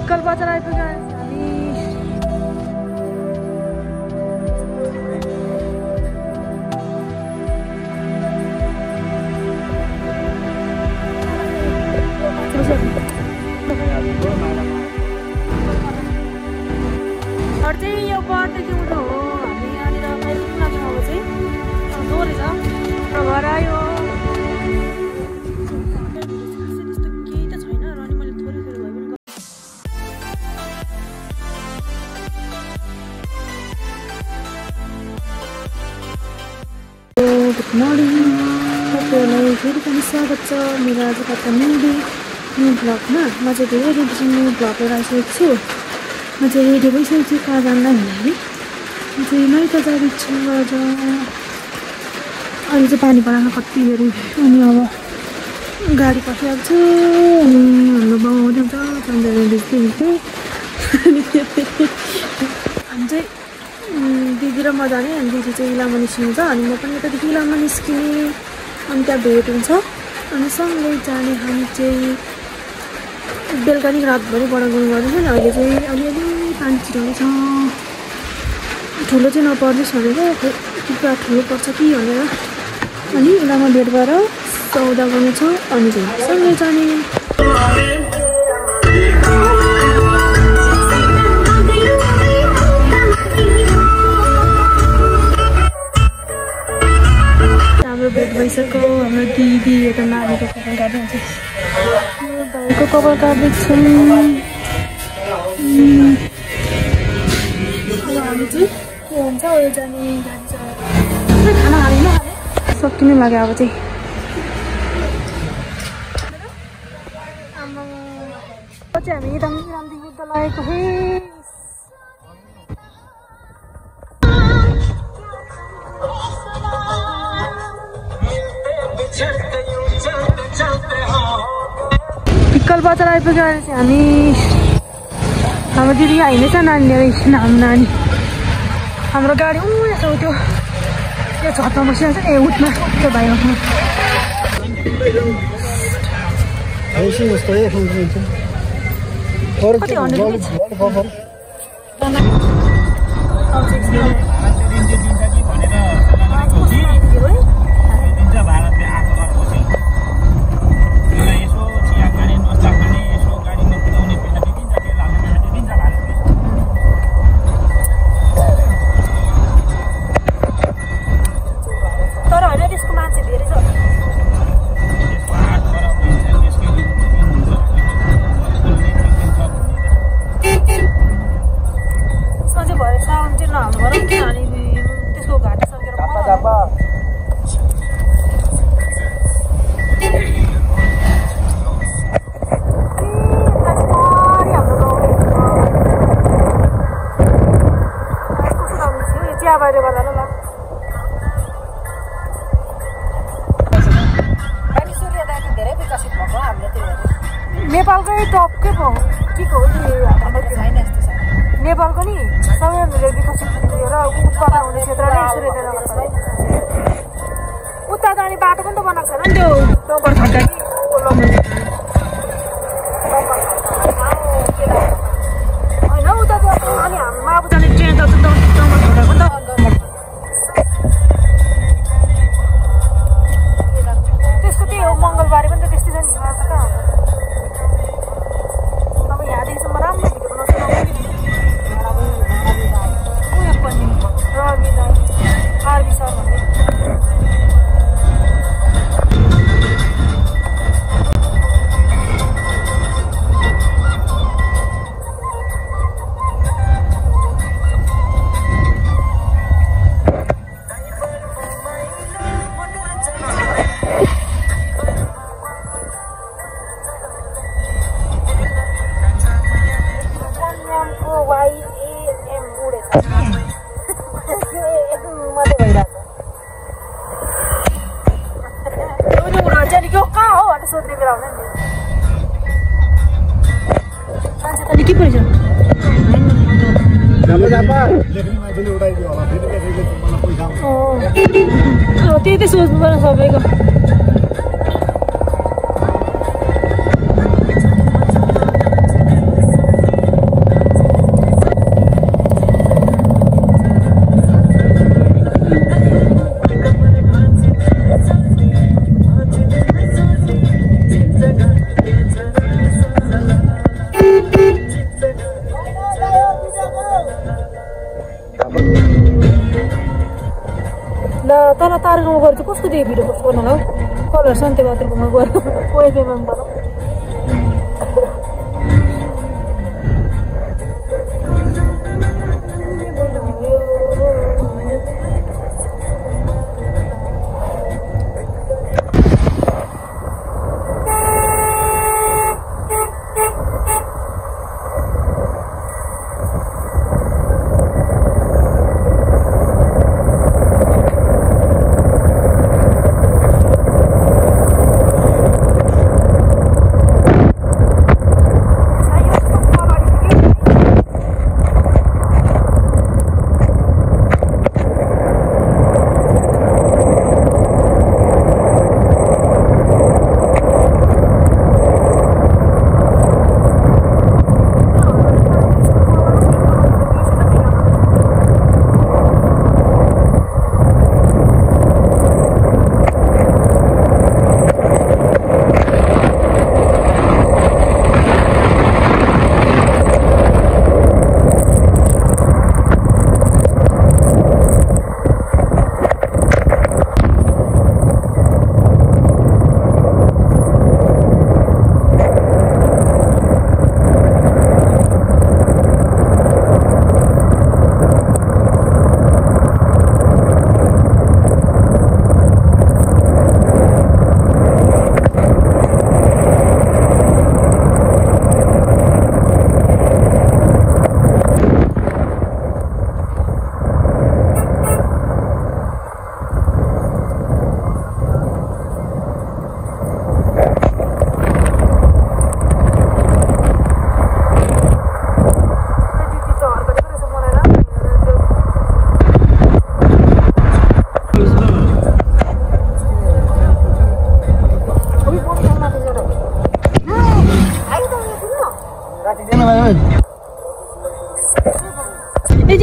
Pickle बजार आइपुग्यो हामी। चाहिँ यो बढ्दैछ उँधो हो। हामी यहाँनिर आइपुग्न अब चाहिँ जोर छ र घर आयो। त्यस्तो केही त छैन र अनि मैले थोरै थोरै भए पनि गुड मर्निङ तपाईँहरूलाई फेरि पनि स्वागत छ मेरो आजको न्यू ब्लगमा। म चाहिँ धेरै दिनपछि न्यू ब्लग लिएर आइसकेको छु। म चाहिँ रेडी भइसकेको छु कहाँ जान्दा भन्दाखेरि म चाहिँ माइत जाँदैछु आज। अहिले चाहिँ पानी परामा कति बेर अनि अब गाडी पसिहाल्छु अनि हाम्रो बाउ आउँछ चन्द्र बिच्दै हामी चाहिँ दिदी र म जाने अनि दिदी चाहिँ इलाममा निस्किन्छ अनि म पनि यतादेखि इलाममा निस्किने अनि त्यहाँ भेट हुन्छ अनि सँगै जाने। हामी चाहिँ बेलुका नि रातभरि बडागुल गर्दैछ नि। अहिले चाहिँ अलिअलि पानी छिराउँछ। ठुलो चाहिँ नपर्दैछ भनेको पुरा ठुलो पर्छ कि भनेर अनि इलाममा भेट भएर सौदा गर्नु छ अनि चाहिँ सँगै जाने। हाम्रो भेट भइसक्यो। हाम्रो दिदी यता नानीको कपाल काट्दै हुन्छ। भाइको कपाल काट्दैछु। हामी चाहिँ के भन्छ उयो जाने गाडी छ। खाना हालेन सकिनु लाग्यो अब चाहिँ। हामी रामदेखि बुद्ध लागेको हे पिक्कल बजार आइपुग्यो। हामी हाम्रो दिदी आइनेछ नानी लिएर एकछिन। हाम्रो नानी हाम्रो गाडी छ त्यो छतमा बसिहाल्छ ए उठमा त्यो भाइ उठ्नु कति हन्ड्रेड नेपालकै टपकै भयो के हो नेपालको नि सबैभन्दा विकसित र उत्पादन हुने क्षेत्र नै उता जाने बाटो पनि त बनाएको छैन नि त्यो टोकर खड्का होइन उता अनि हाम्रो माबु जाने ट्रेन त टोकर खड्काको नि त त्यसको त्यही हो। मङ्गलबारे पनि त त्यस्तै छ नि। अब यहाँदेखिसम्म राम्रो भिडियो बनाउँछ उयो पनि आरबी सर भन्ने सोध्ने बेला हुँदैन नि मान्छे त के परेछ त्यही त सोच्नु पर्छ सबैको। कार्यक्रम गर्छु कसको त्यो भिडियो पोस्ट गर्नु होला कलर सन्ते बाथरुममा गएर वाइफाईमा गरौँ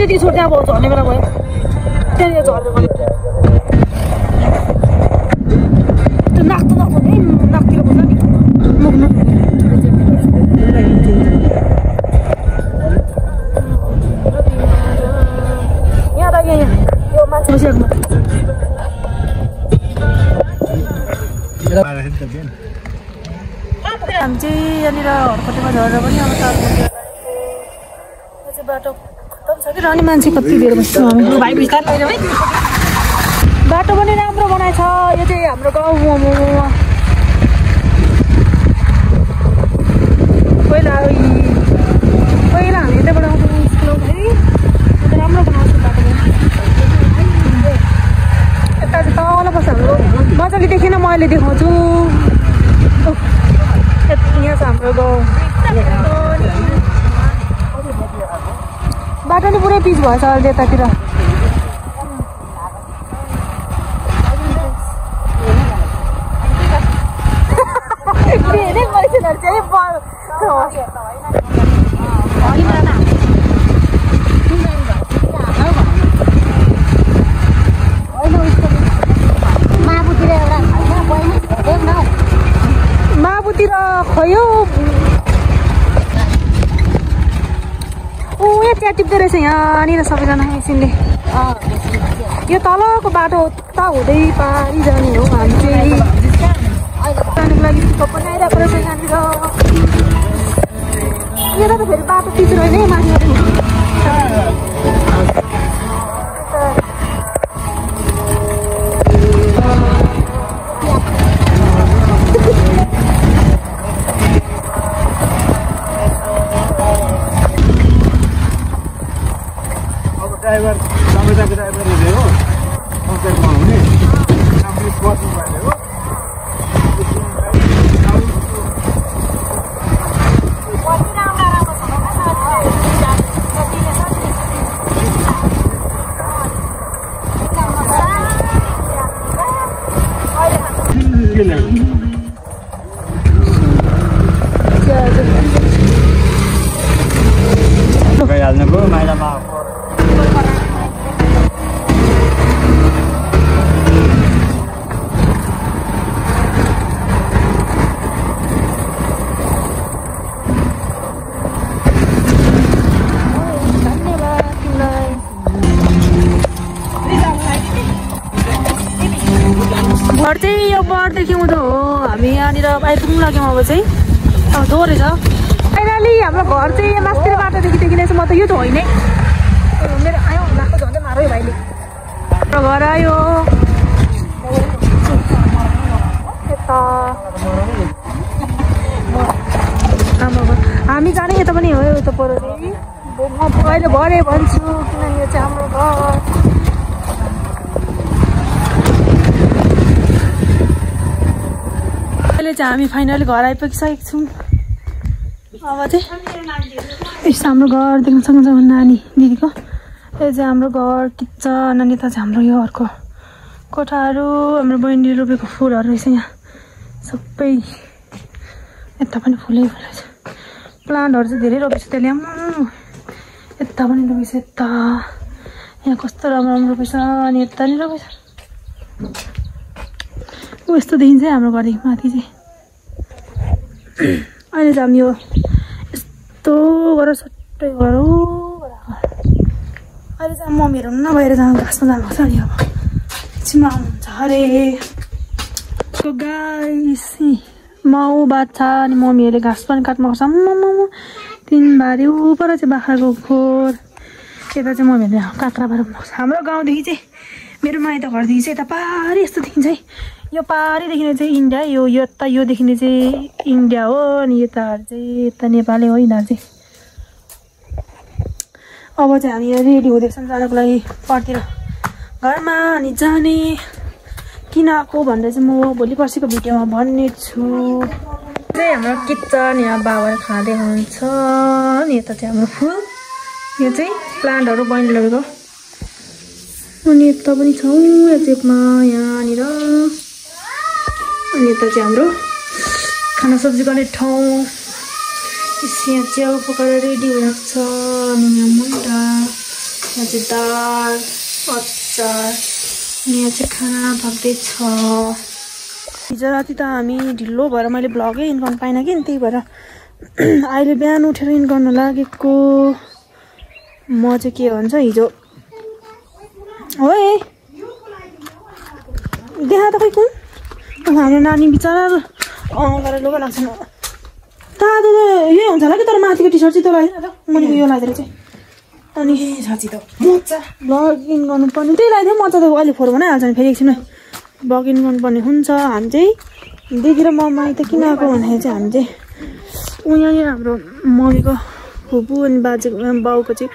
यति छोड्दै अब झर्ने बेला भयो त्यहाँनिर झर्दै भयो त्यो नाक त नखोल्ने नाकतिर खोल्छ नि मुख यहाँ त यहाँ यो मान्छे बसिरहेको हामी चाहिँ यहाँनिर हर्कटेमा झरेर पनि अब ताल बाटो अनि मान्छे कति धेरै बस्छ भाइ बिस्तार लैजाऊ है बाटो पनि राम्रो बनाएछ यो चाहिँ हाम्रो गाउँ पहिला हामी यताबाट आउँछौँ स्कुल आउँदाखेरि राम्रो बनाउँछ बाटो यता चाहिँ तल बस्छ हाम्रो मजाले देखेन म अहिले देखाउँछु यहाँ छ हाम्रो गाउँ बाटो नि पुरै पिच भएछ अहिले यतातिर धेरै मैथिलहरू चाहिँ माबुतिर खयो यहाँ चिया टिप्दो रहेछ यहाँनिर सबैजना एकछिनले यो तलको बाटो उता हुँदै पारि जाने हो हामी चाहिँ जानुको लागि पनि आइरहेको रहेछ यहाँनिर यता त फेरि बाटो पिच रहेन है माथि ड्राइभर समयको ड्राइभर हुने हो कन्ट्याक्टमा हुने आफ्नो बस्नु पर्ने हो गइहाल्नुको माइलामा यो बरदेखि उँधो हो हामी यहाँनिर आइपुग्नु लाग्यौँ अब चाहिँ अब दोहोरे छ फाइनली हाम्रो घर चाहिँ मास्तिर बाटोदेखि देखिनेछ म त यो त होइन मेरो आयो लाग्छ झन्डै मारो भाइले हाम्रो घर आयो यता हामी जाने यता पनि हो यता पर म अहिले भरे भन्छु किनभने यो चाहिँ हाम्रो घर अहिले चाहिँ हामी फाइनली घर आइपुगिसकेको छौँ अब चाहिँ यस्तो हाम्रो घर देख्न सक्नुहुन्छ नानी दिदीको यो चाहिँ हाम्रो घर किचन अनि यता चाहिँ हाम्रो यो अर्को कोठाहरू हाम्रो बहिनीले रोपेको फुलहरू रहेछ यहाँ सबै यता पनि फुलै फुलै छ प्लान्टहरू चाहिँ धेरै रोपेको छ त्यसले यता पनि रोपेछ यता यहाँ कस्तो राम्रो राम्रो रोपेछ अनि यता नि रोपेछ यस्तो देखिन्छ हाम्रो घरदेखि माथि चाहिँ अहिले चाहिँ हामी यो यस्तो गरेर सट्टै गरौँ अहिले चाहिँ मम्मीहरू नभएर जानु घाँसमा जानुपर्छ नि अब एकछिनमा आउनुहुन्छ अरे गाइस माउ बाछा अनि मम्मीहरूले घाँस पनि काट्नु पर्छ तिन बारी उपर चाहिँ बाख्राको खोर यता चाहिँ मम्मीहरूले काँक्रा बार बनाउँछ हाम्रो गाउँदेखि चाहिँ मेरो माइत घरदेखि चाहिँ यता पारी यस्तो देखिन्छ है यो पारी देखिने चाहिँ इन्डिया यो यता यो देखिने चाहिँ इन्डिया हो अनि यताहरू चाहिँ यता नेपालै हो यिनीहरू चाहिँ अब चाहिँ हामी यहाँ रेडी हुँदैछौँ जानको लागि परतिर घरमा अनि जाने किन आएको भनेर चाहिँ म भोलि पर्सिको भिडियोमा भन्ने छु चाहिँ हाम्रो किचन यहाँ बाबाले खाँदै हुनुहुन्छ अनि यता चाहिँ हाम्रो फुल यो चाहिँ प्लान्टहरू बहिनी लगेको अनि यता पनि छौँ यसमा यहाँनिर अनि यता चाहिँ हाम्रो खाना सब्जी गर्ने ठाउँ यहाँ च्याउ पकाएर रेडी भएको छ अनि यहाँ मुन्टा यहाँ चाहिँ दाल अचार अनि यहाँ चाहिँ खाना पाक्दैछ हिजो राति त हामी ढिलो भएर मैले भ्लगै इन गर्न पाइनँ कि त्यही भएर अहिले बिहान उठेर इन गर्न लागेको म चाहिँ के भन्छ हिजो ओए देखा त खोइ कुन हाम्रो नानी बिचरा गरेर लुगा लाग्छ तातो त यही हुन्छ होला कि तर माथिको टी सर्ट चाहिँ तँ लगाइदिनु मुनिको यो लगाइदिएर चाहिँ अनि साँच्ची त मजा भ्लग इन गर्नुपर्ने त्यही लगाइदियो मजा त अहिले फोहोर बनाइहाल्छ नि फेरि एकछिन भ्लग इन गर्नुपर्ने हुन्छ हामी चाहिँ दिदी र मम्मा त किन आएको भन्दाखेरि चाहिँ हामी चाहिँ यहाँनिर हाम्रो मम्मीको फुपू अनि बाजे बाउको चाहिँ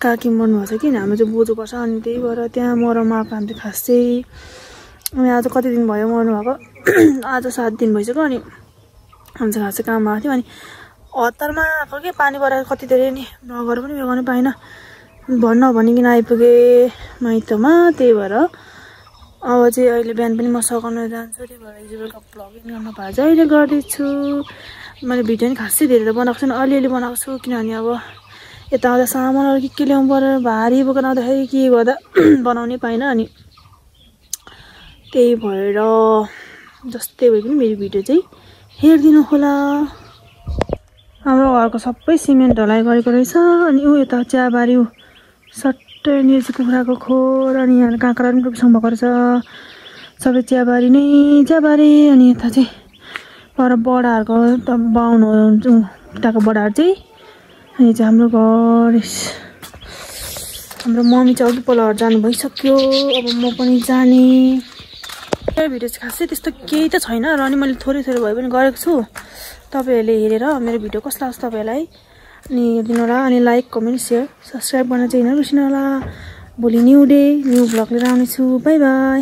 काकी मर्नुभएको छ कि हाम्रो चाहिँ बोजू पर्छ अनि त्यही भएर त्यहाँ मरममा आएको हामी खास चाहिँ अनि आज कति दिन भयो मर्नुभएको आज 7 दिन भइसक्यो अनि हामी चाहिँ खास चाहिँ काममा आएको थियो अनि हतारमा आएको कि पानी परेर कति धेरै नि भ्लगहरू पनि उयो गर्नु पाएन भन्न भनिकन आइपुगेँ माइतमा त्यही भएर अब चाहिँ अहिले बिहान पनि म सघाउन जान्छु त्यही भएर हिजो बेलुका भ्लगिङ गर्न पाएको चाहिँ अहिले गर्दैछु मैले भिडियो पनि खासै धेरै त बनाएको छैन अलिअलि बनाएको छु किनभने अब यता आउँदा सामानहरू के ल्याउनु पऱ्यो भारी बोकेर आउँदाखेरि के गर्दा बनाउनै पाइनँ अनि त्यही भएर जस्तै भए पनि मेरो भिडियो चाहिँ हेरिदिनु होला हाम्रो घरको सबै सिमेन्ट ढलाइ गरेको रहेछ अनि ऊ यता चियाबारी सट्टै निर्जी कुखुराको खोर अनि यहाँ काँक्रा पनि रोपिसक्नु भएको रहेछ सबै चियाबारी नै चियाबारी अनि यता चाहिँ पर बडाहरूको त बाहुन उताको बडाहरू चाहिँ अनि चाहिँ हाम्रो घर हाम्रो मम्मी चाहिँ अघि पल्ट जानु भइसक्यो अब म पनि जाने यो भिडियो चाहिँ खासै त्यस्तो केही त छैन र अनि मैले थोरै थोरै भए पनि गरेको छु तपाईहरुले हेरेर मेरो भिडियो कस्तो लाग्छ तपाईहरुलाई अनि हेर्दिनु होला अनि लाइक कमेन्ट शेयर सब्स्क्राइब गर्न चाहिँ नबिर्सिनु होला भोलि न्यू डे न्यू भ्लग लिएर आउने छु बाइ बाइ।